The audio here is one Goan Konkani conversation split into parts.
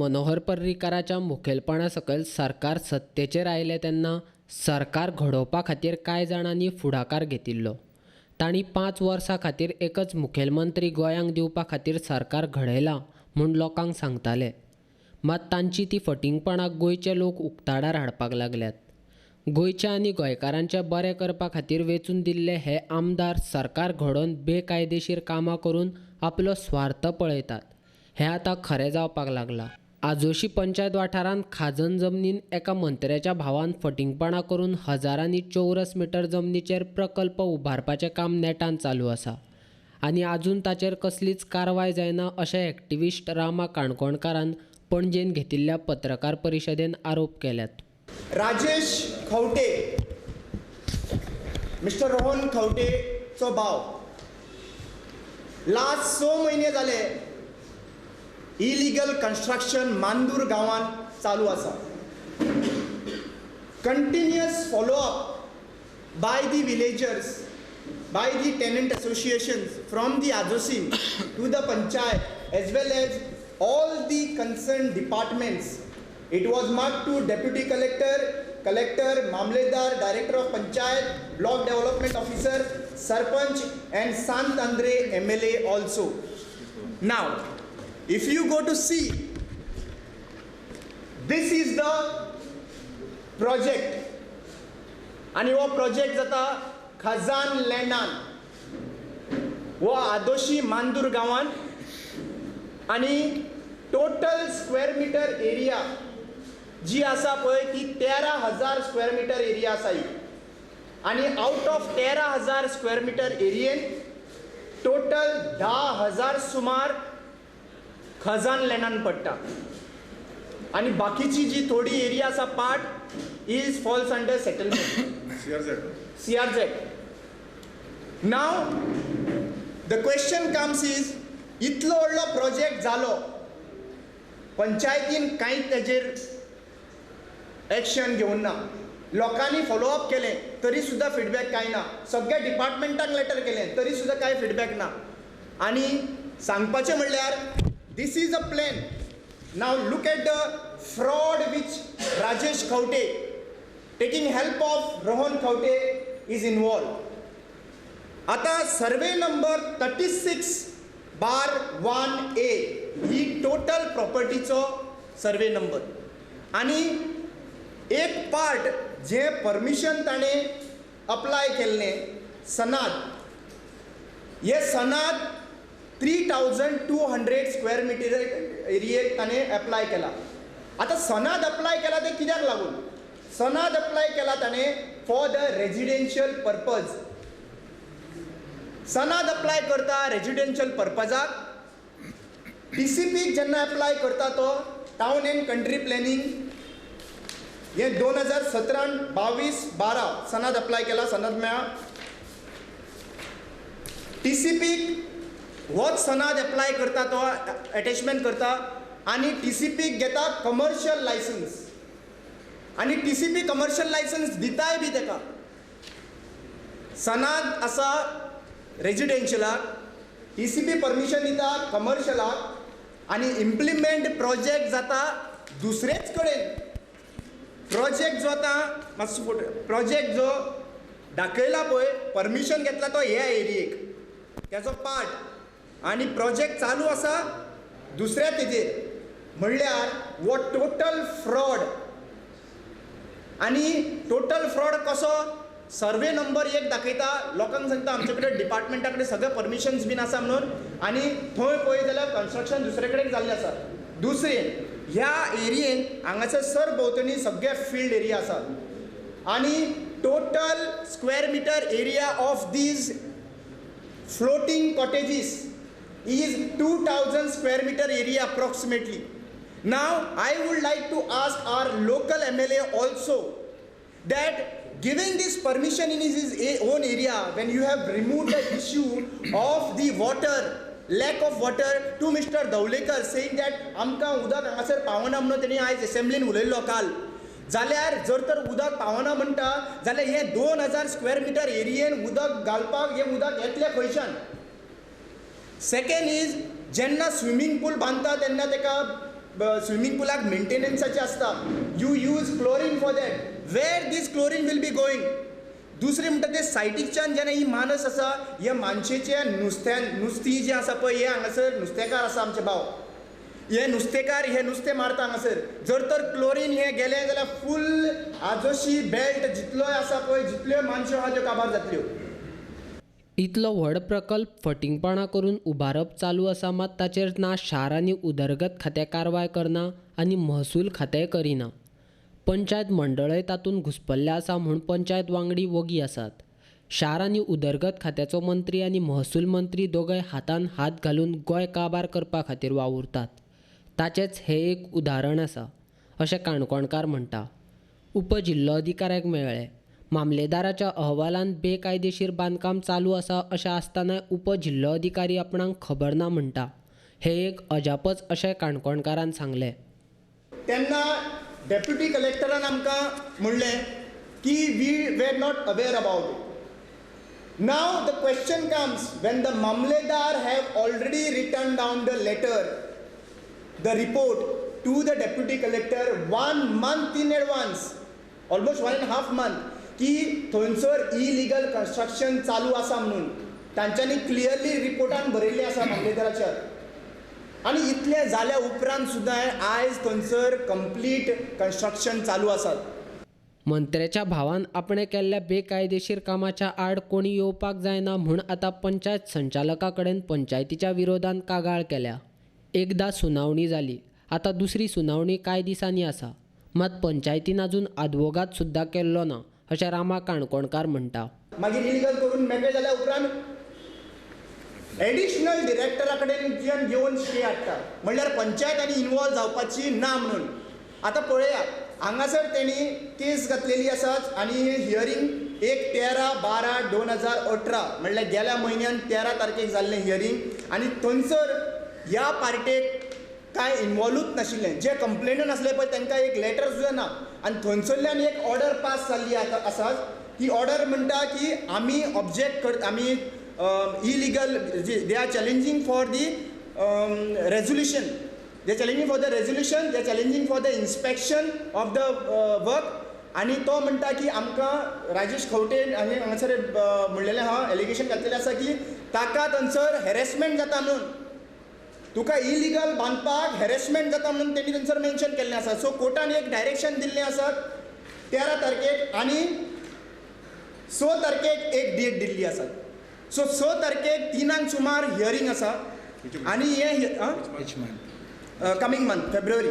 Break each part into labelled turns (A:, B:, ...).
A: मनोहर पर्रीकाराच्या मुखेलपणा सकयल सरकार सत्तेचेर आयलें तेन्ना सरकार घडोवपा खातीर कांय जाणांनी फुडाकार घेतिल्लो. तांणी 5 वर्सां खातीर एकच मुखेलमंत्री गोंयांक दिवपा खातीर सरकार घडयलां म्हूण लोकांक सांगताले. मात तांची ती फटिंगपणां गोंयचे लोक उक्ताडार हाडपाक लागल्यात. गोंयच्या आनी गोंयकारांचें बरें करपा खातीर वेंचून दिल्ले हे आमदार सरकार घडोवन बेकायदेशीर कामां करून आपलो स्वार्थ पळयतात हें आतां खरें जावपाक लागलां. आजोशी पंचायत वाठारांत खाजन जमनीन एका मंत्र्याच्या भावान फटिंगपणां करून हजारांनी चौरस मिटर जमनीचेर प्रकल्प उबारपाचें काम नेटान चालू आसा आनी आजून ताचेर कसलीच कारवाय जायना अशें एक्टिविस्ट रामा काणकोणकारान पणजेन घेतिल्ल्या पत्रकार परिशदेन आरोप केल्यात.
B: राजेश खवटे, मिस्टर रोहन खवटेचो भाव, लास्ट 6 म्हयने जाले इलिगल कन्स्ट्रक्शन मांदूर गांवांत चालू आसा. Continuous follow up by the villagers, by the tenant associations from the Ajosim to the panchayat as well as all the concerned departments. It was marked to deputy collector, collector, mamledar, director of panchayat, block development officer, sarpanch and Sant Andre MLA also. Now, if you go to see, this is the project. And your project jata Khazan लँडान वो आदोशी मांदूर गांवान आनी टोटल स्क्वेअर मिटर एरिया जी आसा पळय ती 13,000 स्क्वेअर मिटर एरिया आसा ही. आनी आउट ऑफ 13,000 स्क्वेअर मिटर एरियेन टोटल 10,000 सुमार खजान लँडान पडटा आनी बाकीची जी थोडी एरिया आसा part is falls under settlement CRZ. Now the question comes is, इतलो व्हडलो प्रोजेक्ट जालो, पंचायतीन कांय तेजेर एक्शन घेवन ना, लोकांनी फॉलोअप केलें तरी सुद्दां फिडबॅक कांय ना, सगळ्या डिपार्टमेंटांक लेटर केलें तरी सुद्दां कांय फिडबॅक ना. आनी सांगपाचें म्हणल्यार this is a plan. Now look at the fraud which Rajesh Khaunte taking help of Rohan Khaunte is involved. आता सर्वे नंबर 36/1A ही टोटल प्रॉपर्टीचो सर्वे नंबर आनी एक पार्ट जे परमिशन ताणें अप्लाय केल्लें सनाद, हे सनाद 3,200 स्क्वेअर मिटर एरियेक ताणें अप्लाय केला. आतां सनाद अप्लाय केला तें कित्याक लागून? सनाद अप्लाय केला ताणें फॉर the residential purpose. सनाद अप्लाय करता रेजिडेन्शियल पर्पजाक. टीसीपीक जेन्ना अप्लाय करता तो टावन एंड कंट्री प्लॅनिंग हे 2017 22/12 सनाद अप्लाय केला, सनद मेळ्ळा. टीसीपीक होच सनाद अप्लाय करता तो एटॅचमेंट करता आनी टीसीपीक घेता कमर्शियल लायसन्स आनी टीसीपी कमर्शियल लायसन्स दिताय बी तेका. सनाद आसा रेजिडेन्शियलाक, टीसीपी परमिशन दिता कमर्शियलाक आनी इम्प्लिमेंट प्रोजेक्ट जाता दुसरेच कडेन. प्रोजेक्ट जो आतां मातसो फोटो प्रोजेक्ट जो दाखयला पळय परमिशन घेतला तो ह्या एरियेक तेजो पार्ट आनी प्रोजेक्ट चालू आसा दुसऱ्या तेजेर, म्हणल्यार हो टोटल फ्रॉड. आनी टोटल फ्रॉड कसो? सर्वे नंबर एक दाखयता, लोकांक सांगता आमचे कडेन डिपार्टमेंटा कडेन सगळे परमिशन्स बीन आसा म्हणून, आनी थंय पळय जाल्यार कन्स्ट्रक्शन दुसरे कडेन जाल्लें आसा. दुसरें, ह्या एरियेन हांगासर सरभोंवतणी सगळे फिल्ड एरिया आसा आनी total square meter area of these floating cottages is 2,000 square meter area approximately. Now I would like to ask our local MLA also that giving this permission in his own area, when you have removed the issue of the water, lack of water to Mr. Dawlekar, saying that आमकां उदक हांगासर पावना म्हणून तेणी आयज असेंब्लीन उलयल्लो काल, जाल्यार जर तर उदक पावना म्हणटा जाल्यार हे 2,000 स्क्वेअर मिटर एरियेन उदक घालपाक हें उदक येतलें खंयच्यान? सेकेंड is, जेन्ना स्विमींग पूल बांदता तेन्ना तेका स्विमींग पुलाक मेंटेनन्साचे आसता. You use chlorine for that. Where this chlorine will be going? दुसरें म्हणटा ते सायटीकच्यान जेन्ना ही मानस आसा, ह्या मानशेच्या नुस्त्यान नुस्तीं जें आसा पळय, हे हांगासर नुस्तेकार आसा आमचे भाव, हे नुस्तेकार हे नुस्तें मारता हांगासर. जर तर क्लोरीन हें गेलें जाल्यार फूल आजोशी बेल्ट जितलोय आसा पळय, जितल्यो मानश्यो आहा त्यो काबार जातल्यो.
A: इतलो व्हड प्रकल्प फटींगपणां करून उबारप चालू आसा, मात ताचेर ना शार आनी उदरगत खातें कारवाय करना आनी महसूल खातेंय करिना. पंचायत मंडळय तातूंत घुस्पल्लें आसा म्हूण पंचायत वांगडी वगी आसात. शार आनी उदरगत खात्याचो मंत्री आनी महसूल मंत्री दोगय हातान हात घालून गोंय काबार करपा खातीर वावुरतात. ताचेंच हें एक उदाहरण आसा अशें काणकोणकार म्हणटा. उपजिल्लोधिकाऱ्याक मेळ्ळे. मामलेदाराच्या अहवालान बेकायदेशीर बांदकाम चालू आसा अशें आसतनाय उपजिल्लोधिकारी आपणाक खबर ना म्हणटा, हें एक अजापच अशें काणकोणकारान सांगलें.
B: तेन्ना डेप्युटी कलेक्टरान आमकां म्हणलें की we were not aware about it. Now the question comes when the mamlatdar have already written down the letter, the report to the deputy collector 1 month in advance, almost 1.5 month, की थंयसर इलिगल कन्स्ट्रक्शन चालू आसा म्हणून तांच्यांनी क्लियरली रिपोर्टान बरयल्लें आसा मामलेदाराच्या. आनी इतलें जाल्या उपरांत सुद्दां आयज थंयसर कंप्लीट कन्स्ट्रक्शन चालू आसा.
A: मंत्र्याच्या भावान आपणें केल्ल्या बेकायदेशीर कामाच्या आड कोणी येवपाक जायना म्हूण आतां पंचायत संचालका कडेन पंचायतीच्या विरोधान कागाळ केल्या. एकदां सुनावणी जाली, आतां दुसरी सुनावणी कांय दिसांनी आसा, मात पंचायतीन अजून आदवोगाद सुद्दां केल्लो ना अशें रामा काणकोणकार म्हणटा.
B: मागीर इलिगल करून मेकळे जाल्या उपरांत एडिशनल डिरेक्टरा कडेन घेवन स्टे हाडटा, म्हणल्यार पंचायत आनी इनवॉल्व जावपाची ना म्हणून. आतां पळया हांगासर तेणी केस घातलेली आसाच आनी हें हियरींग 1-13-12-2018 म्हणल्यार गेल्या म्हयन्यान 13 तारखेक जाल्लें हियरींग. आनी थंयसर ह्या पार्टेक कांय इनवॉल्वूच नाशिल्लें, जे कंप्लेनंट आसले पळय तांकां एक लेटर सुद्दां ना. आनी थंयसरल्यान एक ऑर्डर पास जाल्ली आसा, ती ऑर्डर म्हणटा की आमी ऑब्जेक्ट कर, आमी illegal, they are challenging for the resolution, they are challenging for the resolution, they are challenging for the inspection of the work. आनी तो म्हणटा की आमकां राजेश खंवटे हांणी हांगासर म्हणलेलें आहा, एलिगेशन घातलेलें आसा की ताका थंयसर हॅरेसमेंट जाता म्हणून, तुका इलिगल बांदपाक हॅरेसमेंट जाता म्हणून तेणी थंयसर मेन्शन केल्लें आसा. सो कोर्टान एक डायरेक्शन दिल्लें आसा 13 तारखेक आनी 6 तारखेक एक डेट दिल्ली आसा. सो 6 तारखेक 3 सुमार हियरींग आसा आनी हें coming month February,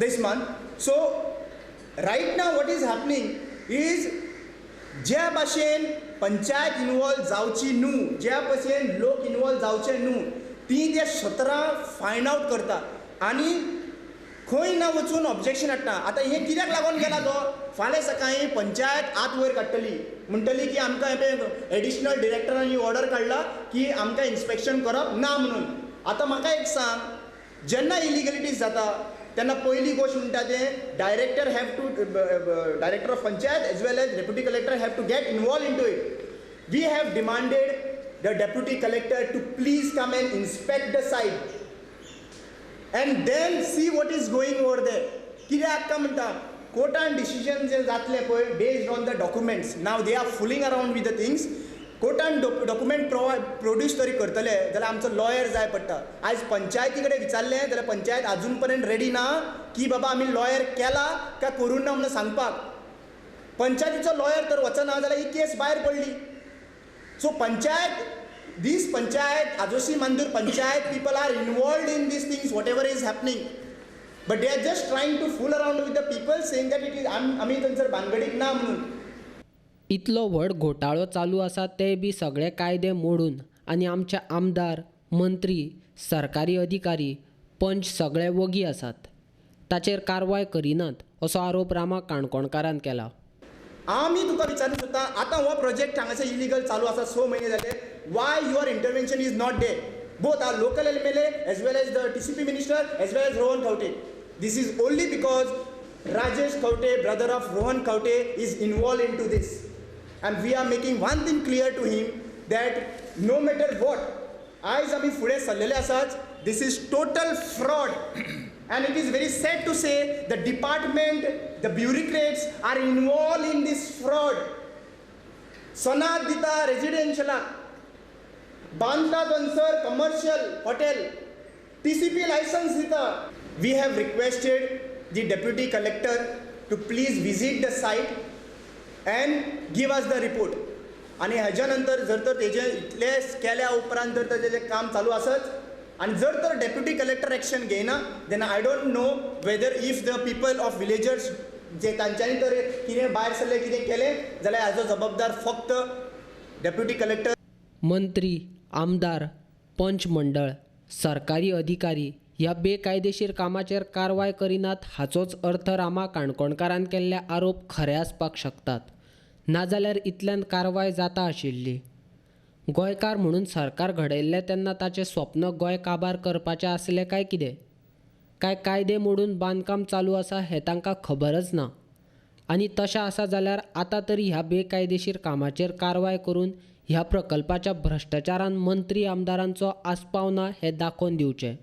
B: this month. So right now what is happening is ज्या भाशेन पंचायत इनवॉल्व जावची न्हू, ज्या भाशेन लोक इनवॉल्व जावचे न्हू, ती ते 17 फायंड आवट करता आनी खंय ना वचून ऑब्जेक्शन हाडटा. आतां हें कित्याक लागून गेला तो, फाल्यां सकाळीं पंचायत आत वयर काडटली, म्हणटली की आमकां हें एडिशनल डिरेक्टरान ही ऑर्डर काडला की आमकां इन्स्पेक्शन करप ना म्हणून. आतां म्हाका एक सांग, जेन्ना इलिगलिटीज जाता तेन्ना पयली गोश्ट म्हणटा तें director have to, director of panchayat as well as deputy collector have to get involve into it. We have demanded the deputy collector to please come and inspect the site and then see what is going over there. कित्याक काय म्हणटा, कोर्टान डिसिजन जें जातलें पळय based on the documents. Now they are fooling around with the things. कोर्टान डॉक्युमेंट प्रोड्यूस तरी करतले जाल्यार आमचो लॉयर जाय पडटा. आयज पंचायती कडेन विचारलें जाल्यार पंचायत आजून पर्यंत रेडी ना की बाबा आमी लॉयर केला काय करूंक ना म्हणून सांगपाक. पंचायतीचो लॉयर तर वचना जाल्यार ही केस भायर पडली. So panchayat, this panchayat, Ajosi Mandur panchayat people are involved in these things, whatever is happening. But they are just trying to fool around with the people saying that it is आमी थंयसर भानगडीक ना म्हणून.
A: इतलो व्हड घोटाळो चालू आसा ते बी सगळे कायदे मोडून आनी आमचे आमदार, मंत्री, सरकारी अधिकारी, पंच सगळे वगी आसात, ताचेर कारवाय करिनात असो आरोप रामा काणकोणकारान केला.
B: आमी तुका विचारूंक सोदता, आतां हो प्रोजेक्ट हांगासर इलिगल चालू आसा, 6 म्हयने जाले, why your intervention is not there? Both our local MLA as well as the TCP minister as well as Rohan Khaunte. This is only because Rajesh Khaunte, brother of Rohan Khaunte, is involved into this. And we are making one thing clear to him that no matter what, आयज आमी फुडें सरलेले आसात, This is total fraud and it is very sad to say the department, the bureaucrats are involved in this fraud. Sanand दिता रेजिडेन्शियलाक, बांदता थंयसर commercial hotel, TCP licence दिता. We have requested the deputy collector to please visit the site and give us the report. आनी हेज्या नंतर जर तर तेजें इतलें केल्या उपरांत जर तर तेजें काम चालू आसत आनी जर तर डेप्युटी कलेक्टर एक्शन घेयना, then I don't know whether if the people of villagers जे तांच्यांनी तर कितें भायर सरलें, कितें केलें जाल्यार हाजो जबाबदार फक्त डेप्युटी कलेक्टर.
A: मंत्री, आमदार, पंच मंडळ, सरकारी अधिकारी ह्या बेकायदेशीर कामाचेर कारवाय करिनात हाचोच अर्थ रामा काणकोणकारान केल्ले आरोप खरे आसपाक शकतात. नाजाल्यार इतल्यान कारवाय जाता आशिल्ली. गोंयकार म्हणून सरकार घडयल्लें तेन्ना ताचें स्वप्न गोंय काबार करपाचें आसलें काय कितें? काय कायदे मोडून बांदकाम चालू आसा हें तांकां खबरच ना? आनी तशें आसा जाल्यार आतां तरी ह्या बेकायदेशीर कामाचेर कारवाय करून ह्या प्रकल्पाच्या भ्रश्टाचारान मंत्री आमदारांचो आस्पाव ना हें दाखोवन दिवचें.